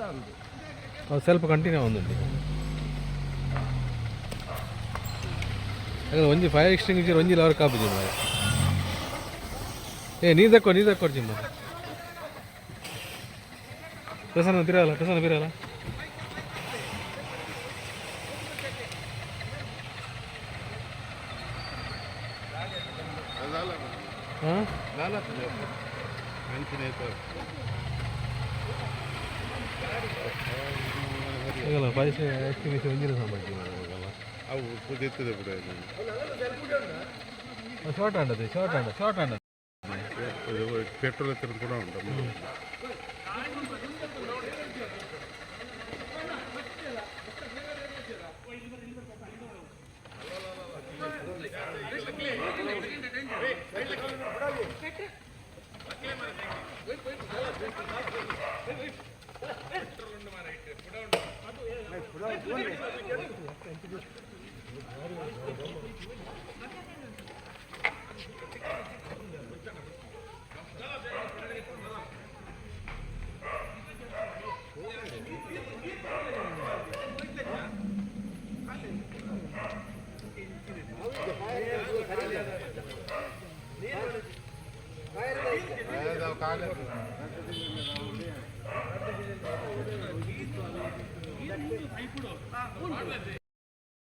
ಅದು ಸ್ವಲ್ಪ ಕಂಟಿನ್ಯೂ ಆವೊಂದುಂಡು. ಯಾಕಂದ್ರೆ ಒಂಜಿ ಫೈರ್ ಎಕ್ಸ್ಟಿಂಗ್ವಿಷರ್ ಒಂಜಿ ಲವರ್ ಕಾಪುಜಿ ಮಾರೆ. ಏ, ನೀರು ದಕ್ಕೋ, ನೀರು ದಕ್ಕೊಡ್ಜಿ ಮಾರೆ. ಪ್ರಸನ್ನ ತಿರಲ್ಲ, ಪ್ರಸನ್ನ ಬಿರಲ್ಲ. ಹಾಂ. ಆಗಲ್ಲ, ಫೈರ್ ಎಕ್ಸ್ಟಿಂಗ್ವಿಷರ್ ಒಂಜಿನ ಸಾಮಾನ್ಯ ಆಗಲ್ಲ. ಅವು ಕುದಿತದೆ ಬಿಡು. ಶಾರ್ಟ್ ಆಂಡದು, ಶಾರ್ಟ್ ಆಂಡ, ಶಾರ್ಟ್ ಆಂಡ. ಪೆಟ್ರೋಲ್ ಹತ್ತಿರ ಕೂಡ ಉಂಟು.